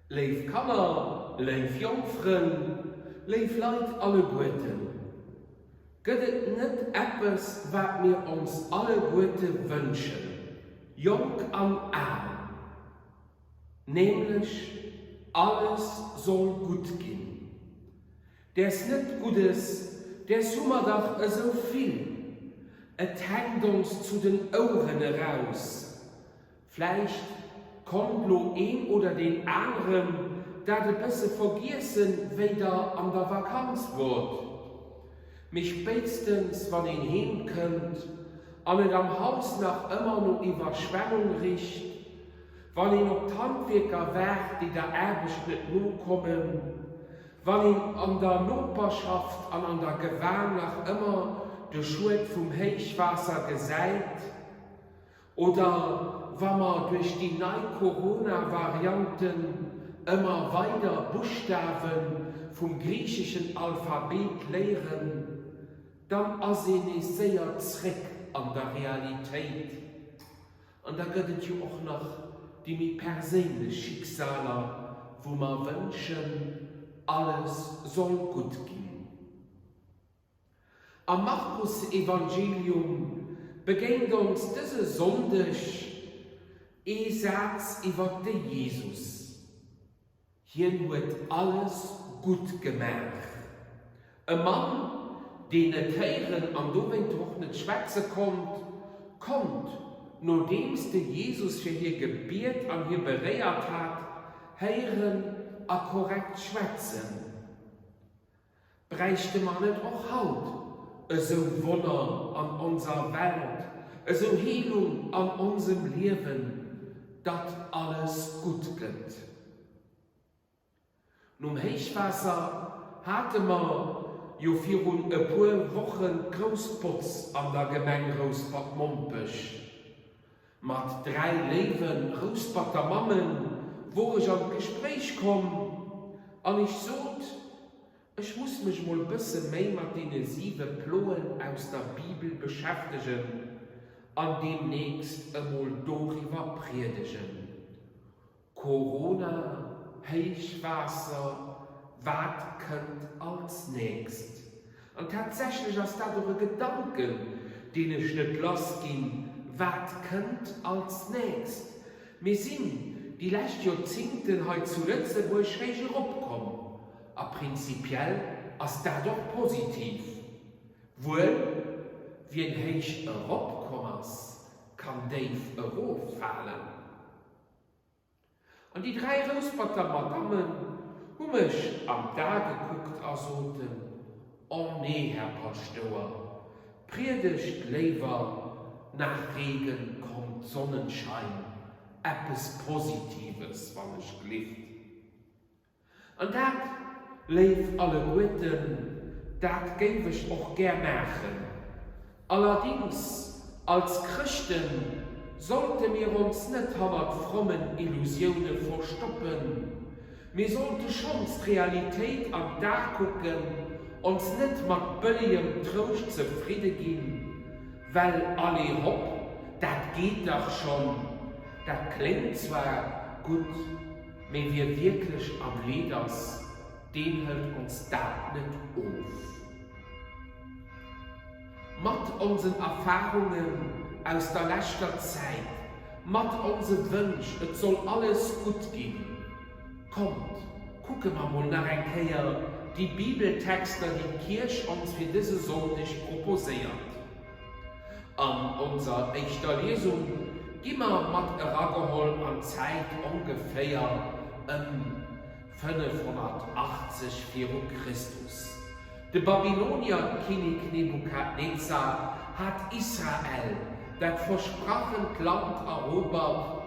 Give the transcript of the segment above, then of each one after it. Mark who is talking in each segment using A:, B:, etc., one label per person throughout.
A: Léif Kanner, léif jonk Frënn, léif Leit alleguerten, gëtt et net eppes wat mir ons alleguerte wënschen, jonk an al, nämlech alles soll gutt ginn. Däers net Guddes, däers hu mer dach esou vill, et hänkt ons zu den Oueren eraus. Vläicht konnt lo een oder deen aneren dat e bësse vergiessen, wéi der an der Vakanz wort. Mee spéitstens wann een heem kënnt an et am Haus nach ëmmer no Iwwerschwemmung richt, wann een op d'Handwierker waart, déi der Aarbecht net nokommen, wann een an der Noperschaft an an der Gewan nach ëmmer de Schued vum Héichwaasser gesäit, Oder wa mer duerch déi nei Corona-Varianten ëmmer weider Buschtawe vum griicheschen Alphabet léieren, dann ass een nees séier zréck an der Realitéit. An da gëtt et jo och nach déi méi perséinlech Schicksaler, wou mer wënschen, alles soll gutt ginn. Am Markusevangelium begéint ons dëse Sonndeg ee Saz iwwer de Jesus, Hien huet alles gutt gemaach. E Mann, deen net héieren an dowéinter och net schwätze konnt, konnt, nodeems de Jesus fir hie gebiet an hie beréiert hat, héieren a korrekt schwätzen. Bräichte mer net och haut esou Wonner an onser Welt, esou Heelung an onsem Liewen, datt alles gutt gëtt? Nom Héichwaasser hate mer jo virun e puer Wochen d'grouss Botz an der Gemeng Rouspert-Mompech. Mat 3 léiwe Rousperter Mammen wor ech an d'Gespréich komm an ech sot, ech muss mech mol bësse méi mat deene siwe Ploen aus der Bibel beschäftegen an deemnächst emol doriwwer priedegen. Corona, Héichwaasser, wat kënnt als nächst? An tatsächlech ass dat och e Gedanken, deen ech net lass ginn, wat kënnt als nächst? Mir sinn déi lescht Joerzingten hei zu Lëtzebuerg héich eropkomm, a prinzipiell ass dat och positiv. Wuel, wien héich eropkomm ass, kann déif eroffalen. An déi 3 Rousperter Madammen hu mech an d'A gekuckt a soten, Oh nee, Här Paschtouer, priedegt léiwer Nach Regen kommt Sonnenschein, eppes Positives, wann ech glift. An dat, léif alleguerten, dat géif ech och gär maachen. Allerdings, als Chrëschte sollte mir ons net hannert frommen Illusioune verstoppen. Mir sollte schonns d'Realitéit an d'A kucken, ons net mat bëllegem Trouscht zefridde ginn, well allez hop, dat geet dach schonn. Dat kléngt zwar gutt. Mee wie wierklech am Leed ass, deen hëlt ons dat net of. Mat onsen Erfarungen aus der leschter Zäit, mat onse Wënsch, et soll alles gutt ginn, kommt, kucke mer mol nach eng Kéier déi Bibeltexter, déi d'Kierch ons fir dëse Sonndeg proposéiert. An onser éischter Liesung gi mer mat erageholl an d'Zäit ongeféier ëm 580 viru Christus. De Babylonier-Kinnek Nebukadnezar hat Israel, dat versprachent Land, erobert,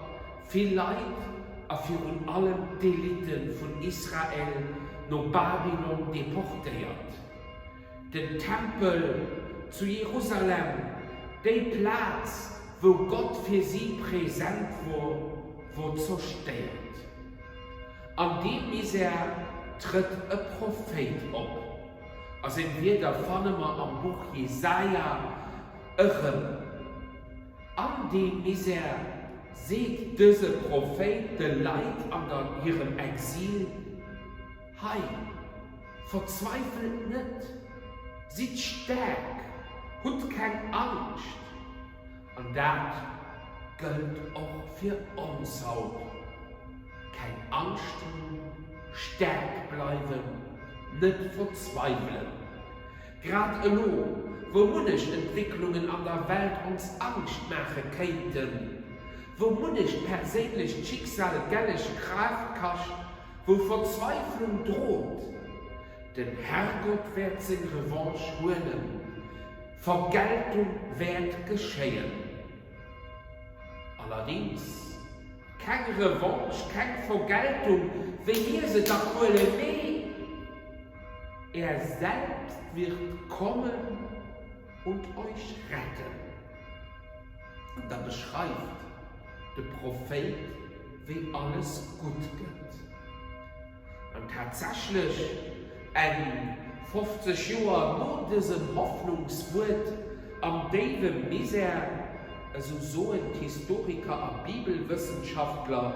A: vill Leit a virun allem d'Elite vun Israel no Babylon deportéiert. Den Tempel zu Jerusalem, déi Plaz, wou Gott fir si present wor, wor zerstéiert. An deem Misär trëtt e Prophéit op, a seng Wierder fanne mer am Buch Jesaja erëm. An deem Misär. seet dëse Prophéit de Leit an der hirem Exil, Hei, verzweifelt net, sidd staark, hutt keng Angscht! An dat gëllt och fir ons haut, Keng Angscht hunn, staark bleiwen, net verzweiwelen. Grad elo, wou munnech Entwécklungen an der Welt ons Angscht maache kéinten, wou munnecht perséinlecht Schicksal gelleg Kraaft kascht, wou Verzweiflung drot, den Herrgott wäert seng Revanche huelen, Vergeltung wäert geschéien. Allerdings, keng Revanche, keng Vergeltung, wéi mir se dach huelen, nee, Er selbst wird kommen und euch retten. An da beschreift de Prophéit, wéi alles gutt gëtt. An tatsächlech, eng 50 Joer no dësem Hoffnungswuert am déiwe Misär, esou soen d'Historiker a Bibelwëssenschaftler,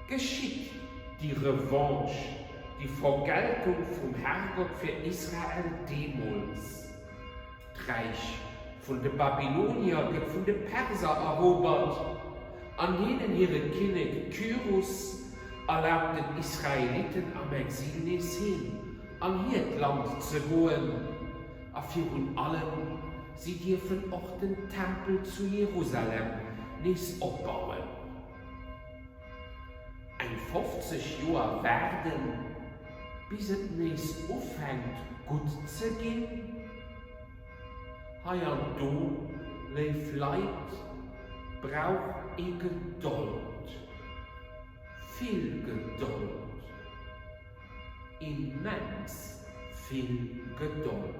A: geschitt déi Revanche, déi Vergeltung vum Herrgott fir Israel deemools. D'Räich vun de Babylonier gëtt vun de Perser erobert, an hinnen hire Kinnek Kyrus erlaabt den Israeliten am Exil nees heem an hiert Land ze goen, a virun allem, si dierfen och den Tempel zu Jerusalem nees opbauen. Eng 50 Joer waarden, bis et nees ufänkt gutt ze ginn? Hei an do, léif Leit, brauch ee Gedold, vill Gedold. Immens vill Gedold.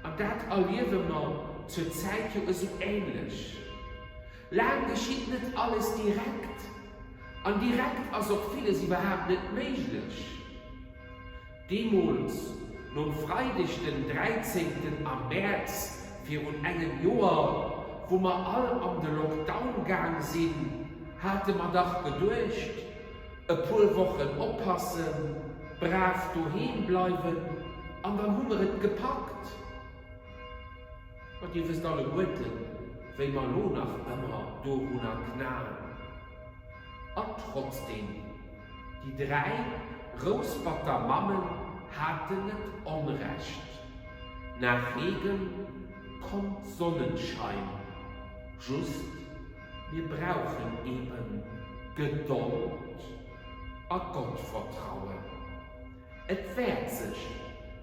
A: An dat erliewe mer zur Zäit jo esou änlech. Laang geschitt net alles direkt. An direkt ass och villes iwwerhaapt net méiglech. Deemools, nom Freideg den 13 am Mäerz virun engem Joer, wou mer all an de Lockdown gaang sinn, hate mer dach geduecht, E puer Wochen oppassen, brav doheem bleiwen an dann hu mer et gepackt. Ma dir wësst alleguerten, wéi mer lo nach ëmmer dorunner knaen. An trotzdem, déi 3 Rousperter Mammen haten net Onrecht, Nach Regen kommt Sonnenschein, just Mir brauchen eben Gedold a Gottvertrauen. Et wäert sech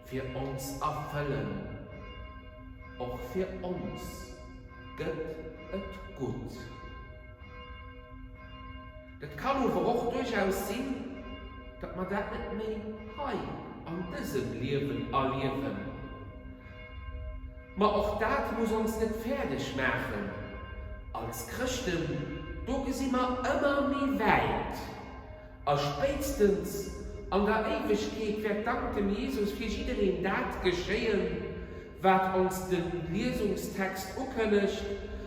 A: fir ons erfëllen. Och fir ons gëtt et gutt. Et kann ower och duerchaus sinn, datt mer dat net méi hei an dësem Liewen erliewen. Ma och dat muss ons net fäerdeg maachen. Als Chrëschten, do gesi mer ëmmer méi wäit. A spéitstens an der Éiwegkeet wäert dank dem Jesus fir jiddereen dat geschéien, wat ons de Liesungstext ukënnegt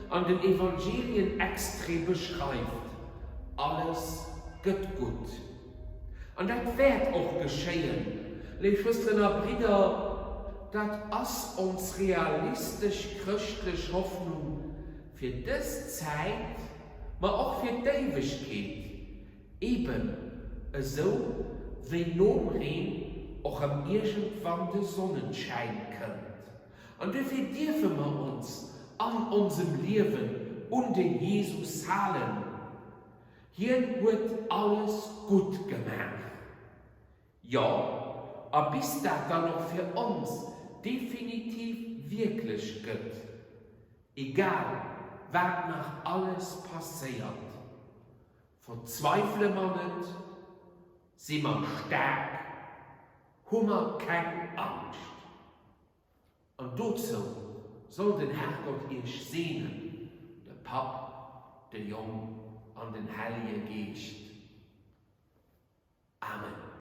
A: an den Evangelien-Extrait beschreift, Alles gëtt gutt. An dat wäert och geschéien, léif Schwësteren a Bridder, dat ass ons realistesch chrëschtlech Hoffnung fir dës Zäit, ma och fir d'Éiwegkeet, eben esou wéi nom Reen och erëm iergendwann de Sonnenschäin kënnt. An duerfir dierfe mer ons an onsem Liewen un de Jesus halen. Hien huet alles gutt gemaach. Jo, a bis dat dann och fir ons definitiv wierklech gëtt, egal wat nach alles passéiert, verzweifele mer net, si mer staark, hu mer keng Angscht. An dozou soll den Herrgott iech seenen, de Papp, de Jong an den Hellje Geescht. Amen.